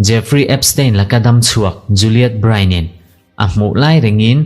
Jeffrey Epstein laka dam chhuak Juliet Brine-in a hmuh lai rengin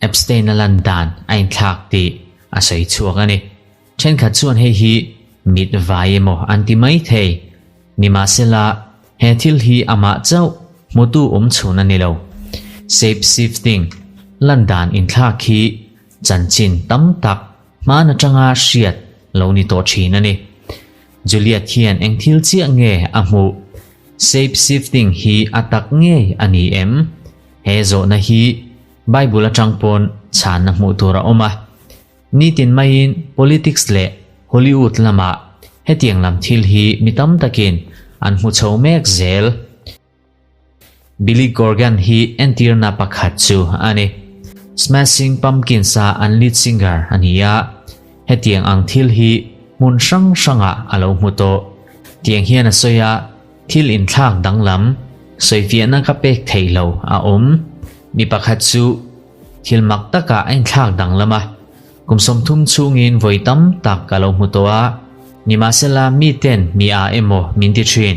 Epstein-a lan dan a inthlak tih a sawi chhuak a ni. Thenkhat chuan hei hi mit vai emaw an ti mai thei. Nimahsela, he thil hi amah chauh hmutu awm chhun a ni lo. Shape shifting, lan dan inthlak hi chanchin tam tak hman atanga hriat lo ni tawh thin a ni. Juliet hian eng thil chiah nge a hmuh? Shape shifting hi a tak ngei a ni em? He zawhna hi Bible atang pawn chhanna hmuh tur a awm a. Nitin maiin politics leh Hollywood lamah hetiang lam thil hi mi tam takin an hmu chho mek zel. Billy Corgan hi entirna pakhat chu a ni. Smashing Pumpkins-a an lead singer a ni a, hetiang ang thil hi hmun hrang hrangah a lo hmu tawh. Tiang hian a sawi a, Thil inthlak danglam, sawifiahna ka pek theih lo a awm. Mi pakhat chu Thil mak takah a inthlak danglam a, kum 30 chhungin vawi tam tak ka lo hmu tawh a, nimahsela miten mi a emaw min ti thin.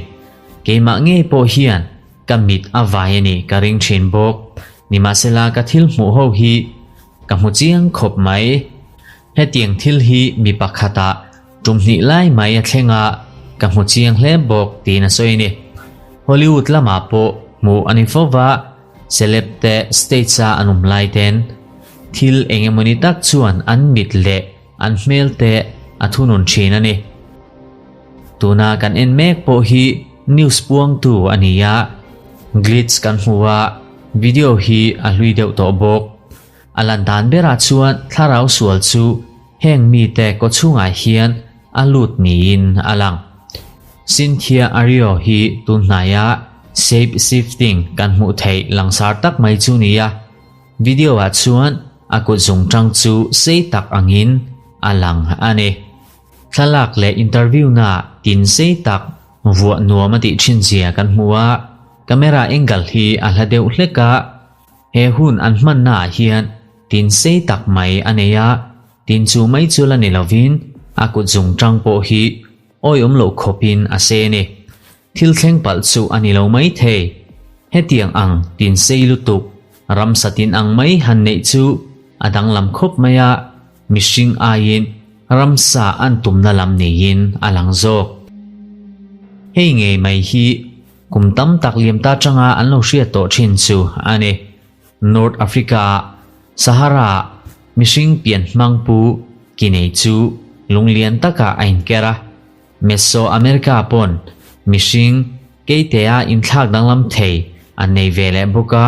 Keimah ngei pawh hian ka mit a vai a nih ka ring thin bawk. Nimahsela ka thil hmuh ho hi ka hmu chiang khawp mai. Hetiang thil hi mi pakhatah tum hnih lai mai a thleng a, ka hmu chiang hle bawk tiin a sawi a ni. Hollywood lamah pawh hmuh a ni fo va. Celeb te stage a an awm lai ten thil eng emawni tak chuan an mit leh an hmel te a thunun thin a ni. Tuna kan en mek pawh hi news puangtu a ni a, glitch kan hmu a, video hi a hlui deuh tawh bawk. A lan dan berah chuan thlarau sual chu heng mite kawchhungah hian a lut niin a lang. Cynthia Ario hi tun hnaia shape shifting kan hmuh theih langsar tak mai chu nia. Video ah chuan a kut zungtang chu sei tak angin a lang a ni. Thlalak leh interview na tin sei tak vuah nuam a tih thin zia kan hmu a, camera angle hi a hla deuh hlek a, he hun an hmanna ah hian tin sei tak mai a nei a, tin chu mai chu la ni lovin a kut zungtang pawh hi Awiawm loh khawpin a se ni. Thil thleng palh chu a ni lo mai thei. Hetiang ang tin sei lutuk, ramsa tin ang mai han neih chu a danglam khawp mai a, mihring aiin ramsa an tumna lam niin a lang zawk. Hei ngei mai hi kum tam tak liam ta tanga an lo hriat tawh thin chu a ni. North Africa-ah Sahara-ah mihring pian hmang pu ki nei chu lunglian takah a inker a. Mesoamerica pawn mihring keitea inthlak danglam thei an nei ve leh bawk a,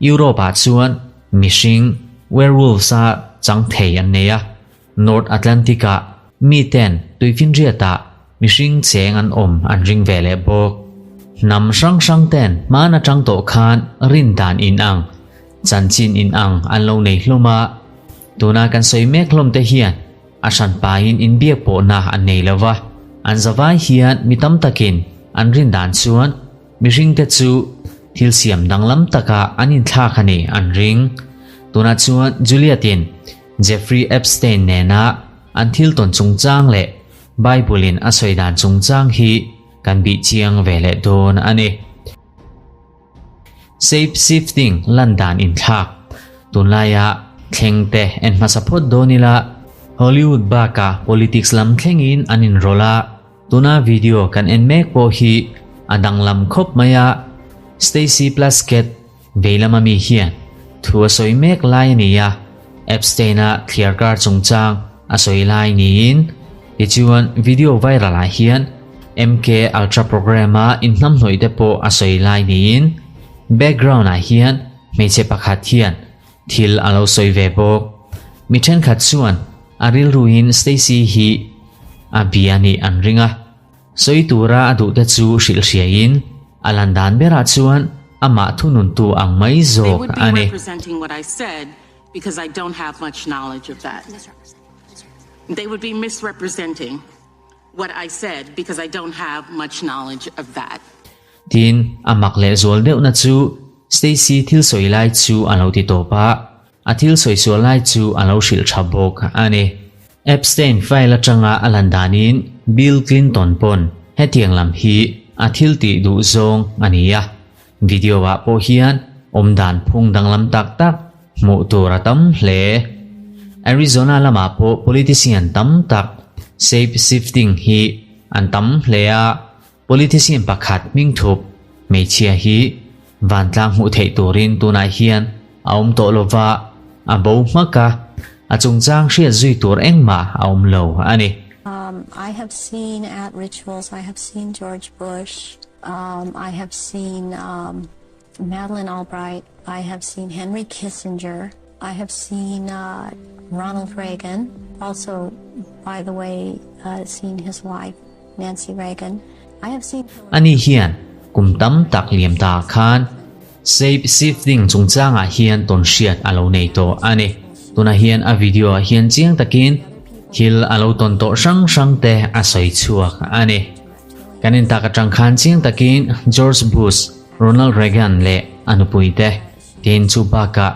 Europe-ah chuan mihring werewolves-a chang thei an nei a. North Atlantic-ah miten tuifinriatah mihring cheng an awm an ring ve leh bawk. Hnam hrang hrang ten hman atang tawh khan rin dan inang, chanchin inang an lo nei hlawm a. Tuna kan sawi mek hlawm te hian a hran pain inbiak pawhna an nei lo va, an zavai hian mi tam takin an rin dan chuan mihring te chu thil siam danglam takah an inthlak a ni an ring. Tunah chuan Juliet-in Jeffrey Epstein nena an thil tawn chungchang leh Bible-in a sawi dan chungchang hi kan bih chiang ve leh dawn a ni. Shape shifting lan dan inthlak tunlaia thleng te en hmasa phawt dawn ila Hollywood baka politics lam thlengin an inrawlh a, tuna video kan en mek pawh hi a danglam khawp mai a, Stacey Plaskett Veilam ami hian thu a sawi mek lai a ni a, Epstein-a thliar kar chungchang a sawi lai niin tichuan video viral ah hian MK Ultra program-a inhnamhnawih te pawh a sawi lai niin background ah hian hmeichhe pakhat hian thil a lo sawi ve bawk. Mi thenkhat chuan a rilruin Stacey hi a bia nih an ring a. Sawi tura a duhte chu hrilh hriaiin a lan dan berah chuan amah thununtu ang mai zawk a ni. Tin, a mak lehzual deuhna chu Stacey thil sawi lai chu a lo ti tawp a. A thil sawi sual lai chu a lo hrilh tha bawk a ni. Epstein file atanga a lan danin Bill Clinton pawn hetiang lam hi a thil tih duh zawng a ni a, video ah pawh hian awmdan phung danglam tak tak hmuh tur a tam hle. Arizona lamah pawh politician tam tak shape shifting hi an tam hle a, Politician pakhat hmingthup hmeichhia hi vantlang hmuh theih turin tunah hian a awm tawh lova, a bo hmak a, a chungchang hriat zui tur engmah a awm lo a ni. I have seen at rituals, I have seen George Bush, I have seen Madeleine Albright, I have seen Henry Kissinger, I have seen Ronald Reagan, also by the way seen his wife Nancy Reagan, I have seen Ani hian kum tam tak liam ta khan shape shifting chungchangah hian tawn hriat a lo nei tawh a ni. Tunah hian a video ah hian chiang takin thil a lo tawn tawh hrang hrang te a sawi chhuak a ni. Kan intak atang khan chiang takin George Bush, Ronald Reagan leh a nupui te, Tin chu bakah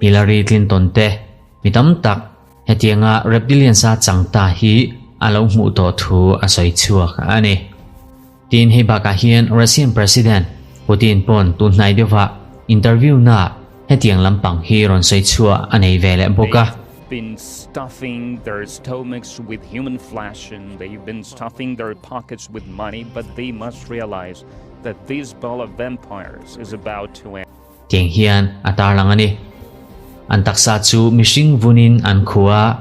Hillary Clinton te mi tam tak hetianga reptilians a chang ta hi a lo hmuh tawh thu a sawi chhuak a ni. Tin hei bakah hian Russian President Putin pawn tun hnai deuhah interview naah hetiang lampang hi rawn sawi chhuah a nei ve leh bawk a. Been stuffing their stomachs with human flesh and they've been stuffing their pockets with money but they must realize that this ball of vampires is about to end. Tiang hian a tarlang a ni. An taksa chu mihring vunin an khu a,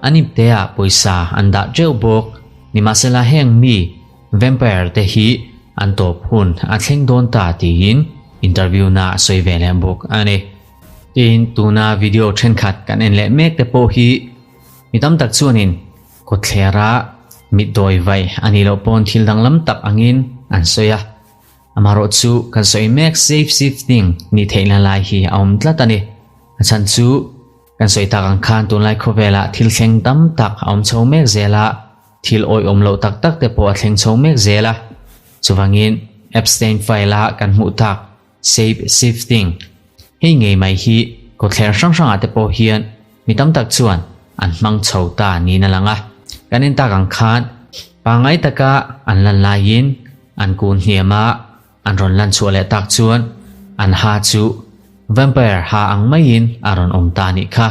an ipteah pawisa an dah teuh bawk. Nimahsela heng mi vampire te hi an tawp hun a thleng dawn ta tiin interview na a sawi ve leh bawk a ni. Tin, tuna video thenkhat kan en leh mek te pawh hi mi tam tak chuanin kawtthlera mitdawi vaih a nih loh pawn thil danglam tak angin an sawi a. Amaherawh chu kan sawi mek safe shifting nih theihna lai hi a awm tlat a ni. A chhan chu kan sawi tak ang khan tunlai khawvelah thil thleng tam tak a awm chho mek zel a, thil awihawm loh tak tak te pawh a thleng chho mek zel a. Chuvangin Epstein file a kan hmuh tak shape shifting hei ngei mai hi kawtthler hrang hrangah te pawh hian mi tam tak chuan an hmang chho ta niin a lang a. Kan en tak ang khan pangngai taka an lan laiin An kun hniam a, an rawn lan chhuah leh tak chuan an ha chu vampire ha ang maiin a rawn awm ta anih kha.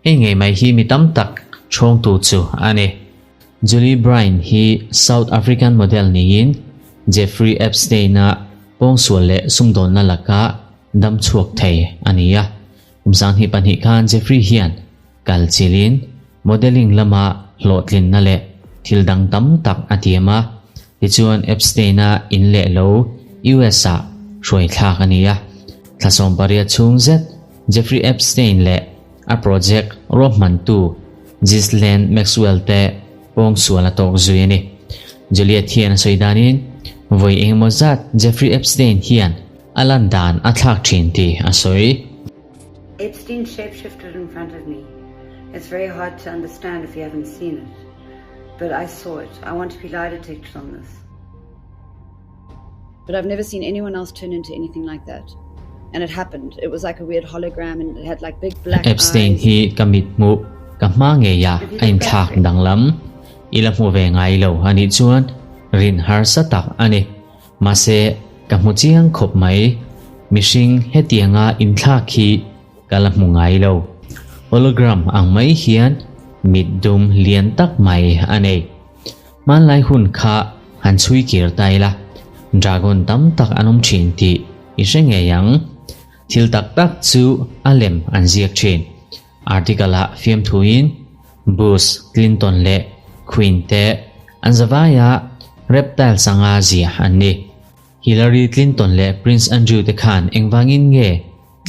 Hei ngei mai hi mi tam tak chhawngtu chu a ni. Julie Brine hi South African model niin Jeffrey Epstein-a pawngsual leh sumdawnna laka dam chhuak thei a ni a. Kum 2002 khan Jeffrey hian Kal chilin modelling lama hlawhtlinna leh thil dang tam tak a tiam a, tichuan Epstein-a in leh lo US-ah hruai thlak a ni a. Thla 18 chhung zet Jeffrey Epstein leh a project ruahmantu Ghislaine Maxwell te pawngsual a tawk zui a ni. Juliet hian a sawi danin vawi engemaw zat Jeffrey Epstein hian a lan dan a thlak thin tih a sawi. Epstein shapeshifted in front of me. It's very hard to understand if you haven't seen it. But I saw it. I want to be lie detected on this. But I've never seen anyone else turn into anything like that. And it happened. It was like a weird hologram and it had like big black Epstein eyes. hi ka mit hmuh ka hma ngeia a inthlak danglam i la hmu ve ngai lo a nih chuan rin harsa tak a ni. Mahse, ka hmu chiang khawp mai, mihring hetianga inthlak hi ka la hmu ngai lo. Hologram ang mai hian mit dum lian tak mai a nei. Hmanlai hun kha han chhui kir ta ila, dragon tam tak an awm thin tih i hre ngei ang. Thil tak tak chu a lem an ziak thin. Article-ah fiamthuin Bush, Clinton leh Queen te an zavaia reptile sanga zia an ni. Hillary Clinton leh Prince Andrew te khan engvangin nge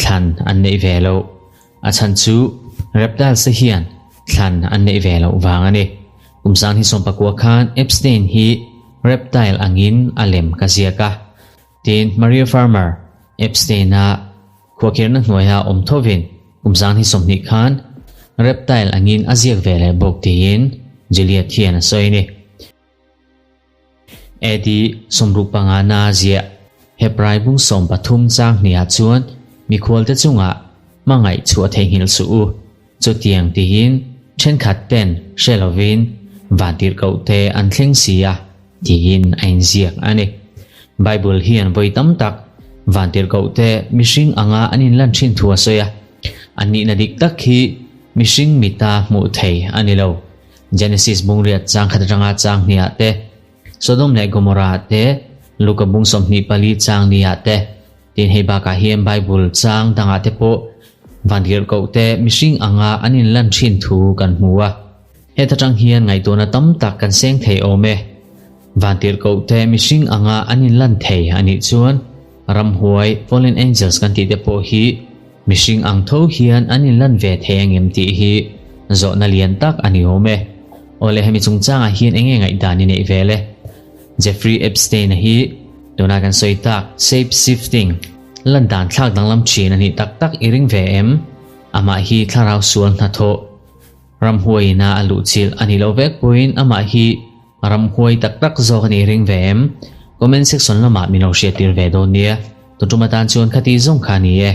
thlan an neih ve loh? A chhan chu reptiles te hian thlan an neih ve loh vang a ni. Kum 2019 khan Epstein hi reptile angin a lem ka ziak a. Tin, Maria Farmer, Epstein-a Khuakhirna hnuaia awm thovin kum 2020 khan reptile angin a ziak ve leh bawk tiin Juliet hian a sawi a ni. AD 65 na ziah Hebrai bung 13 chang hniah chuan mikhualte chungah hmangaih chhuah theihnghilh suh u, chutiang tiin thenkhat ten hre lovin vantirhkohte an thleng si a. tiin a inziak a ni. Bible hian vawi tam tak vantirhkohte mihring anga an inlan thin thu a sawi a, an nihna dik tak hi mihring mita hmuh thei a ni lo. Genesis bungriat chang khat atanga chang hniah te, Sodom leh Gomorrah te, Luka bung 24 chang niah te, tin hei bakah hian Bible chang dangah te pawh vantirhkohte mihring anga an inlan thin thu kan hmu a. Heta tang hian ngaihtuahna tam tak kan seng thei awm e. Vantirhkohte mihring anga an inlan thei a nih chuan ramhuai, fallen angels kan tih te pawh hi mihring ang tho hian an inlan ve thei angem tih hi zawhna lian tak a ni awm e. Awle hemi chungchangah hian enge ngaihdan i neih vel e? Jeffrey Epstein-a hi tuna kan sawi tak shape shifting lan dan thlak danglam thin a nih tak tak i ring ve em? Amah hi thlarau sual hnathawh Ramhuaiina a luhchilh a nih loh vek pawhin amah hi ramhuai tak tak zawk a nih ring ve em? Comment section lamah min lo hriattir ve dawn nia. Tun tum atan chuan khati zawng kha a ni e.